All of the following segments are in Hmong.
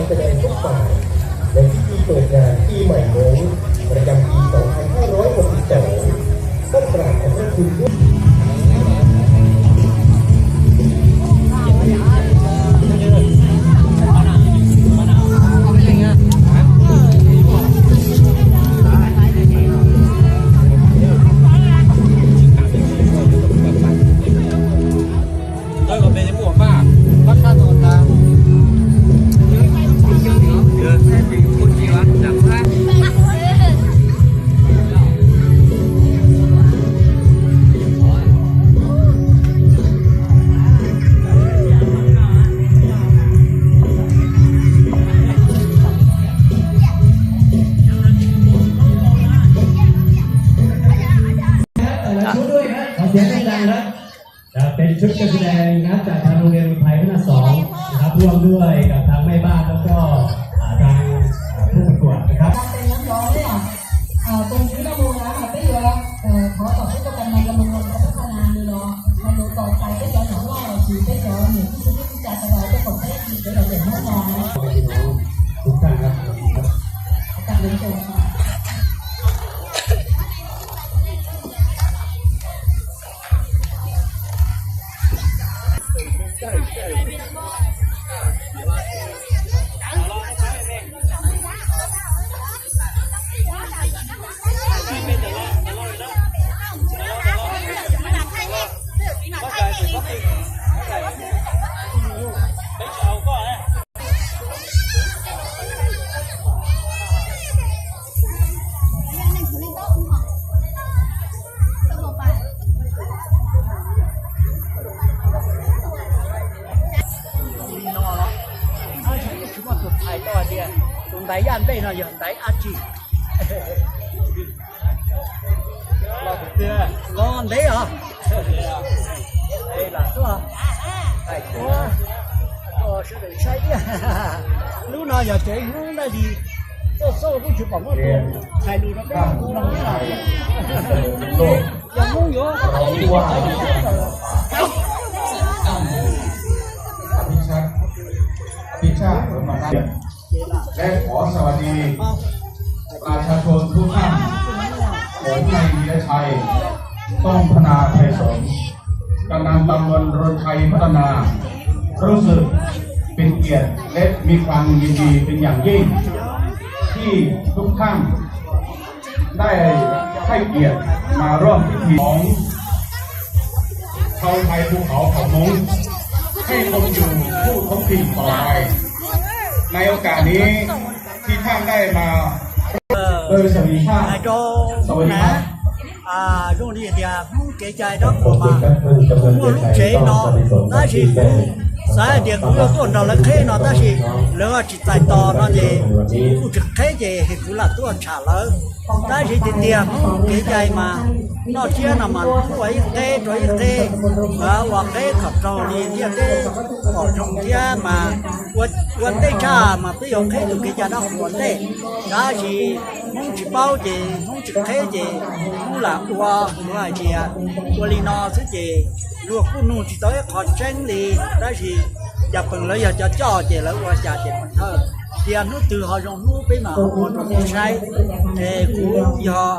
แสดงพบปะในพิธีเปิดงานปีใหม่มงประจำปีสองพันห้าร้อยหกสิบสอง ต้อนรับขอบพระคุณด้วย ครับ แต่ละชุดด้วยนะ ขอเสียงดังๆครับ ครับ เป็นชุดการแสดงนะครับ จากทางโรงเรียนอุทัยพัฒนาสองนะครับ ร่วมด้วยกับทางแม่บ้านแล้วก็ อ่า ทาง อ่า ผู้ประกวดนะครับ Ua li no, ua li no, peb yuav thov kom peb cov kas mas los mus ua li no, mas yuav tos txais peb cov nyuam loj los sis peb cov niam tij txiv tub txiv ntxawm sawv daws tuaj koom peb ua kev lom zem hnub no. Tuaj tag, tuaj tag. Li no los, tab sis tsis muaj tus txhais tau hais tias tus ntaiv yaj ntej no yog ntaiv dab tsi. Los ntev os. Lam tuaj hais tuaj rau sawv daws saib thiab. Lub no yog tsev hnub ntawd li, tuaj xauj kuj tsis pom muaj tus txhais lus rau peb mloog thiab. Yog Hmoob yuav อภิชาติ อภิชาติ และขอสวัสดีประชาชนทุกท่าน ผมนายวีรชัย ต้องพนาไพศาล กำนันตำบลรณชัยพัฒนา รู้สึกเป็นเกียรติและมีความยินดีเป็นอย่างยิ่ง ที่ทุกท่าน ได้ให้เกียรติมาร่วมพิธีของชาวไทยภูเขาเผ่ามงให้คงอยู่คู่ท้องถิ่นต่อไป ในโอกาสนี้ที่ท่านได้มาโดยสวัสดีภาพ Hais rau Hmoob na, zoo li tias Hmoob kev cai dab qhuas mas kuj muaj lub tsev no, tab sis kuv xav hais tias kuv yuav tuaj nrog lawv qheb no tab sis lawv tsis txais tos no ces kuv kuj tsis qheb ces kuv lam tuaj tsham lawv. Tab sis tiag tiag Hmoob kev cai mas noj tsiab no mas ua ib qeb rau ib qeb, ua qeb kom raug li ntiaj teb pom zoo thiab mas ua ntej tshaj mas peb yuav qheb tus kev cai dab qhuas ntej. Tab sis Hmoob tsis paub ces Hmoob tsis qheb ces Hmoob lam ua, yuav hais tias ua li no xwb ces luag kuj nug tsis tau ib qho tseeb li. Tab sis cas peem lawv yog cov coj ces lawv ua cas ces peem thawj tias hnub twg ho zoo hnub peb mam ua rau nej saib. Es kuv yog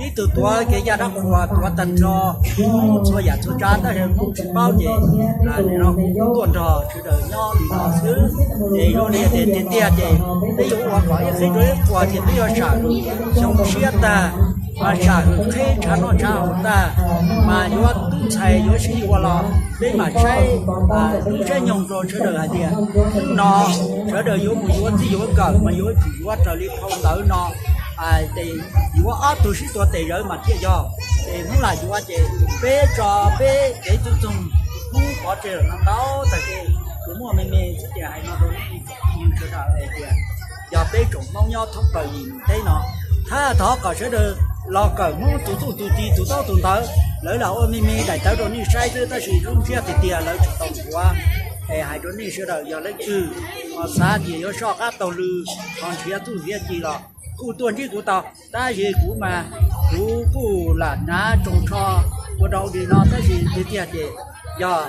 ib tug tuav kev cai dab qhuas tuav tag nrho Hmoob txhua yam txhua tsav tab sis Hmoob tsis paub ces no kuv tuaj nrog sawv daws nyob li no xwb. Es zoo li tias tiag tiag ces peb yuav ua kom ib qheb rau ib qhuas ces peb yuav sam hwm xyoo siab tag, mas sam hwm qheb tshav noj tshav haus tag, mas yuav tub ntxhais yuav sib yuav los peb mam saib lub siab nyoog rau sawv daws hais tias hnub no sawv daws yuav mus yuav txij yuav nkawm mas yuav tsum yuav raws li phau ntawv no, ces yuav ob tug sib tua tes zawv mas thiaj yog. Ces hnub lam yuav ces peb tso peb kev txhua txoog hnub pov tseg lawm no ntau tag ces tsuas muaj me me xwb ces hais no rau nej sawv daws hais tias yog peb tsoom Hmoob nyob thoob plaws yim teb no, thab thov kom sawv daws los kawm Hmoob tus txuj tus ci tus taub tus ntawv, lawv lam ua me me daim tawv rau nej saib xwb tab sis lub ntsiab tiag tiag lawv tsis tau nthuav. Es hais rau nej sawv daws yog leej twg ho xav tias yuav soj qab taug lw ho nrhiav txuj nrhiav ci los kuj tuaj ntsib kuv tau, tab sis kuv mas kuv kuj lam hnav tsoos tsho ua dau li no tab sis tiag tiag ces yog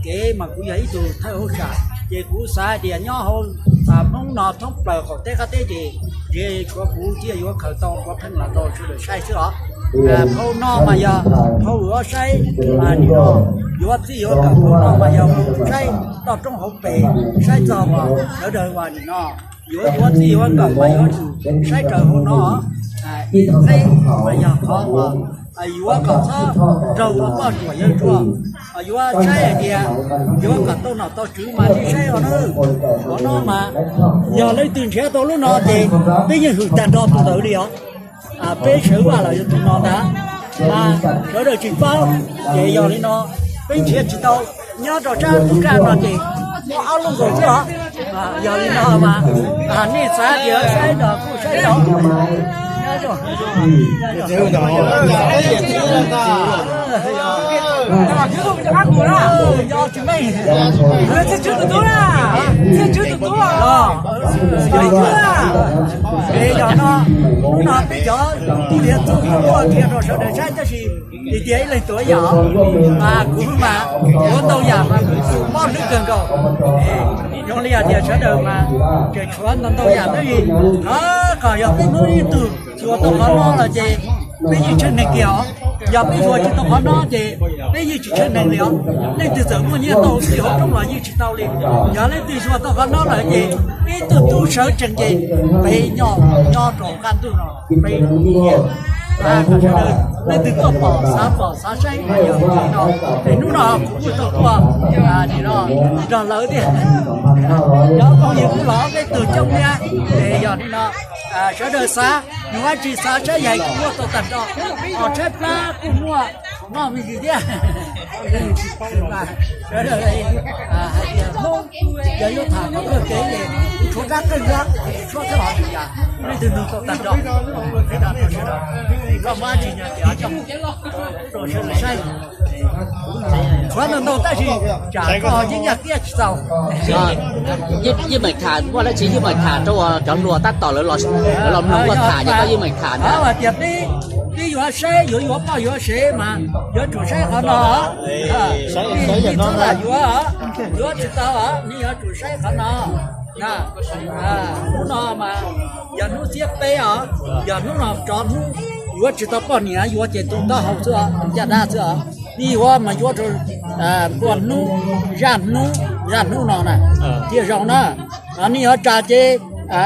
kev mas kuv yog ib tug thawj hauj sam ces kuv xav hais tias nyob hauv Hmoob no thoob plaws qaum teb qab teb ces ntshe tshuav kuv thiaj yuav khaws tau, kuv pheej los rau sawv daws saib xwb os. Phau no mas yog phau yuav saib, nim no yuav txij yuav nkawm, phau no mas yog saib toj roob hauv pes, saib txog uas sawv daws uas nim no yuav yuav txij yuav nkawm mas yuav tsum saib raws hauv no. Ib qeb mas yog qhov uas yuav kom txhob raug poj ruam yawg ruam, yuav saib hais tias yuav kom tau nom tau tswv mas li saib os na. Qhov no mas yog leej twg nrhiav tau lub no ces peb yeej hwm tag nrho tus ntawd li os. Peb sawv vaj los yog tus no ntag, mas sawv daws tsis paub, ces yog li no peb nrhiav tsis tau. Nyob rau sab tub kaj no ces muaj ob lub nkaus xwb os. Yog li no mas nej xav tias saib no kuj saib tau. Yog no, hnub no peb cov tub hliav txwv tuaj qhia rau sawv daws saib tab sis tiag tiag ib leeg tuav yam, mas kuv mas yuav ntau yam mas kuv mob hlwb kawg nkaus. Zoo li hais tias sawv daws mas tseem tshuav ntau ntau yam tab sis thov kom yog peb hnub ib tug xyuas tau qhov no lawm ces peb yeej tsheej neeg kiag os. Yog peb xyuas tsis tau qhov no ces peb yeej tsis tsheej neeg li os. Leej twg txawm muaj nyiaj tau txij hauv roob los yeej tsis tau li. Yog leej twg xyuas tau qhov no lawm ces peb tuaj tub sawv tsees ces peb nyob, nyob rau qab ntuj no peb ib yam. Sawv daws leej twg tuaj pom xav pom xav saib no, es hnub no kuv kuj tau tuaj nim no nrog lawv thiab. Cov phooj ywg kuj los ob peb tug coob thiab, es yog li no sawv daws xav nug dab tsi xav saib yam kuj muaj tau tag nrho, os tshaib plab kuj muaj, noj me ntsis thiab. Sawv daws hais tias Hmoob yog yuav tham qhov kawg kev es tshuav dab qeej dab, tshuav thawj hov tsis yam, leej twg nug tau tag nrho. Koj muaj dab tsi no ces coj mus rau sawv daws saib. Tshuav ntau ntau tab sis tsam koj yeeb yaj kiab tsis txaus. Yeej meem tham, muaj dab tsi yeej meem tham rau cov hluas tab tom lawv los mloog koj tham ces koj yeej meem tham ntag. Tias peb yuav saib yuav yuav poj yuav sev mas yuav tsum saib qhov no. Txhob lam yuav, yuav tsis tau, nej yuav tsum saib qhov no. Hnub no mas yog hnub xiab peb os, yog hnub no tso hnub yuav tsis tau poj niam, yuav ces tus taub hau xwb, tus caj dab xwb os. Nej yuav mas yuav rau nplua hnub, zaj hnub, zaj hnub no na thiaj zoo na. Nej yuav tsa ces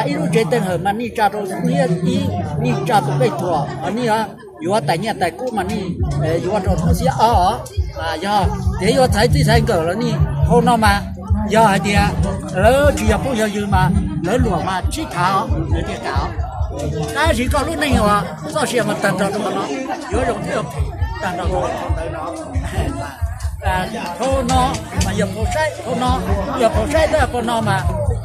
ib lub tsev teev hawm mas nej tsa rau hnub ib, nej tsa tus pej thuam, nej yuav tais nyiaj tais kub mas nej yuav rau hnub xiab ob os. Yog ces yuav txhais txij txhais nkawm los nej phau no mas yog hais tias lawv tsis yog phooj yog ywg mas lawv luam mas sib tham os, lawv thiaj kam. Tab sis koj lub neej uas txoj sia mas tag nrho rau qhov no, yuav zoo thiab tag nrho rau qhov ntawd no. Phau no mas yog phau saib, phau no yog phau saib tab phau no mas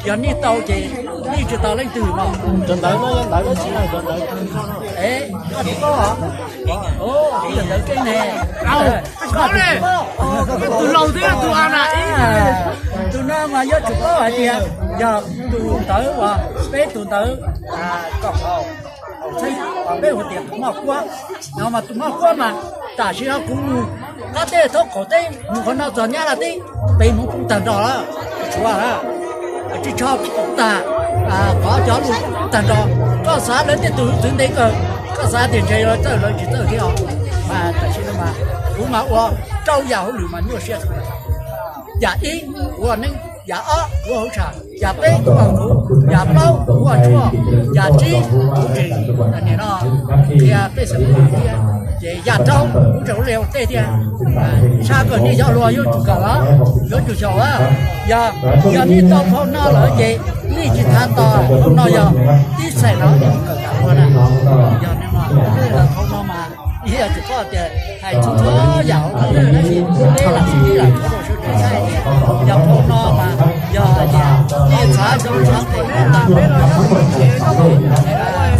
yog nej tau ces nej tsis tau leej twg no. Cov ntawv no yog ntawv dab tsi? Koj tsis paub os? Yog ntawv keeb ne. Tus laus thiab tus a na. Tus no mas yuav tsum paub hais tias yog tus ntawv uas peb tus ntawv kom haum, peb hu tias tus moj kuab. No mas tus moj kuab mas tam sim no kuv mus qab teb thaub qaum teb mus qhov no txog nyab laj teb, peb mus poob tag nrho lawm, tsis tshuav lawm. Tsis tsho poob tag, qhov cov lus poob tag nrho. Koj xav lawv tej tus hwj txwv ntev kawg, koj xav tias ntshe lawv txawj lawv tsis txawj thiab os. Mas tam sim no mas kuv mas ua rau yam hauj lwm mas nyuaj siab. Yam ib ua neeb, yam ob ua hauv tsham, yam peb ua kuv, yam plaub ua tshuaj, yam tsib kuv tseem nim no qhia pej xeem thiab, ces yam rau kuv tseem ua liaj ua teb thiab. Tshaj kawg nej cov hluas yuav tsum kawm os, yuav tsum xyaum os. Yog, yog nej tau phau no lawm ces nej tsis txhob tau phau no, yog tib xeem no kawm kam ua na. Yog phau no mas ib yam tsis paub tias hais txhua txhua yam hauv no tab sis peb lam tsis lam tshuav rau sawv daws saib tias yog phau no mas yog hais tias nej txav zoo txav nqe tag,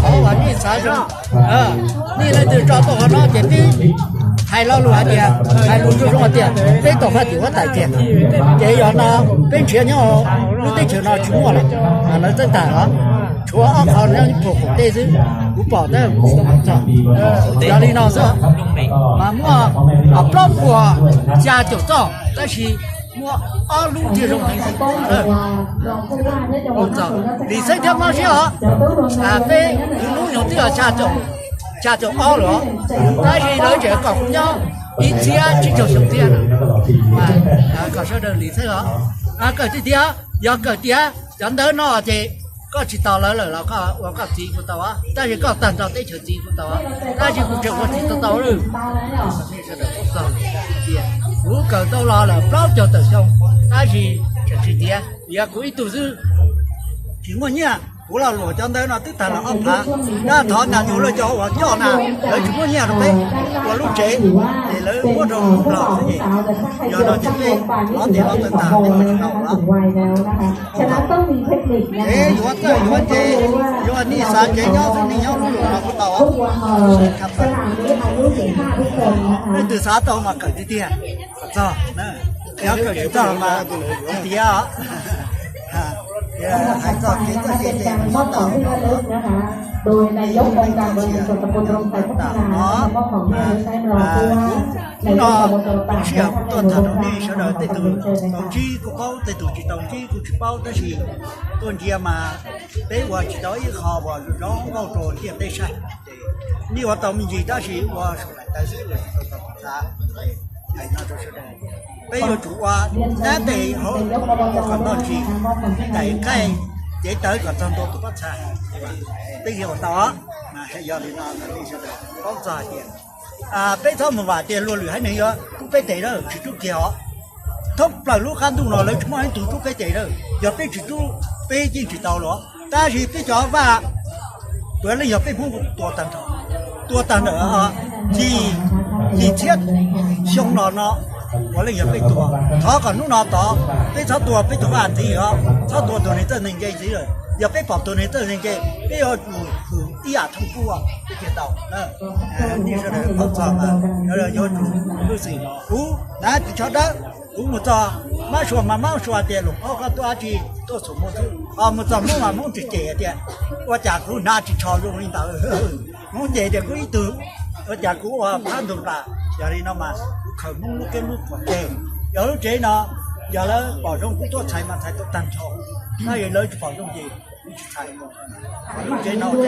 qhov uas nej txav zoo, nej leej twg tso tau qhov no ces peb hais lo lus hais tias, hais lus zoo zoo hais tias peb tau faj tim huab tais tiag. Ces yog no peb nrhiav nyob lub teb chaws no tsis muaj lawm, lawv txawj tag os. Tshuav ob qho nyob puag qaum teb xwb, kuv pom tab kuv tau txog. Yog li no xwb, mas muaj plaub puas xya caum txoj tab sis Muaj ob lub thiaj zoo heev. Lim Xeeb thiab Mob Siab os, peb lub nyuag twb yog xya caum ob lawm, tab sis lawv tseem kom kuv nyob ib txhiab tsib caug xyoo thiab. Kom sawv daws Lim Xeeb os, kawm tiag tiag, yog kawm tiag cov ntawv no ces koj tsis tau lawv lawm los koj ua koj txiv kuj tau, tab sis koj tag nrho teb chaws txiv kuj tau, tab sis kuv tseem ua tsis tau tau lawm. Kuv kawm tau los lawm plaub caug tawm xyoo, tab sis tseem tsis tiav, yog kuv ib tug xwb. Tsis muaj nyiaj, kuv los luam cov ntawv no twb tag los ob phav, tab thov nas nyug lawv cov uas coj na, lawv tsis muaj nyiaj rau peb ua lub tsev, ces lawv muab rau lub nplog xwb ces, yog no ces peb lov tes lov taw tag peb ua tsis tau lawm. Es yuav txawj yuav ntse, yuav nej xav tsev nyob xwb nej nyob lub lus los kuj tau. Leej twg xav tau mas kawm tiag tiag kom txog, yog kawm tsis txog mas tsis tiav. Hais txog kev txawj kev ntse mas tsis tau. Hnub no sij hawm kuv tuaj tham rau nej sawv daws, tej tug tau ntsib kuj paub, tej tug tsis tau ntsib kuj tsis paub, tab sis tuaj ntsia mas peb ua tsis tau ib qho uas zoo nkauj rau ntiaj teb saib. Nej ua tau me ntsis tab sis ua saum daim tawv xwb, ua tsis tau tau txav. Hais no rau sawv daws, peb yuav tsum ua nab tes hauv ua kom nto ntsis, daim nqaij cev tawv kom txog ntua tus pob txha, peb thiaj ua tau. Yog li no nej sawv daws paub txog hais tias peb txhob mus vam tias luag lwm haiv neeg yuav rub peb tes lawm, tsis rub kiag os. Thoob plaws lub qab ntuj no lawv tsis muaj ib tug rub peb tes lawm, yog peb tsis rub peb yeej tsis tau los. Tab sis peb cov vaj puav leej yog peb Hmoob tua tag nrho, tua tag ntawm yim, yim txhiab xyoo los no puav leej yog peb tua. Thov kom hnub no tod peb txhob tua peb tus vaj ntxiv os, txhob tua tus neeg txawj neeg ntse ntxiv lawm. Yog peb pom tus neeg txawj neeg ntse, peb yuav tsum hwm ib yam thooj kub peb thiaj tau. Nej sawv daws paub txog mas sawv daws yuav tsum hwm xwm. Kuv hnav ris tsho dawb, kuv mus txog Mab Sua mas Mab Sua tias, Luam Phaub, koj tuaj dab tsi? Tuaj xum Hmoob xwb. Ho mus txog Hmoob mas Hmoob cem cem tias, Ua cas kuv hnav ris tsho zoo li ntawd? Hmoob cem tias kuv ib tug, ua cas kuv ua phab ntug npas. Yog li no mas kuv khaws Hmoob lub kiab lub qhuas tseg. Yog lub tsev no, yog lawv pom zoo kuv tuaj txhais mas txhais tau tag nrho, tab sis lawv tsis pom zoo ces kuv tsis txhais. Lub tsev no ua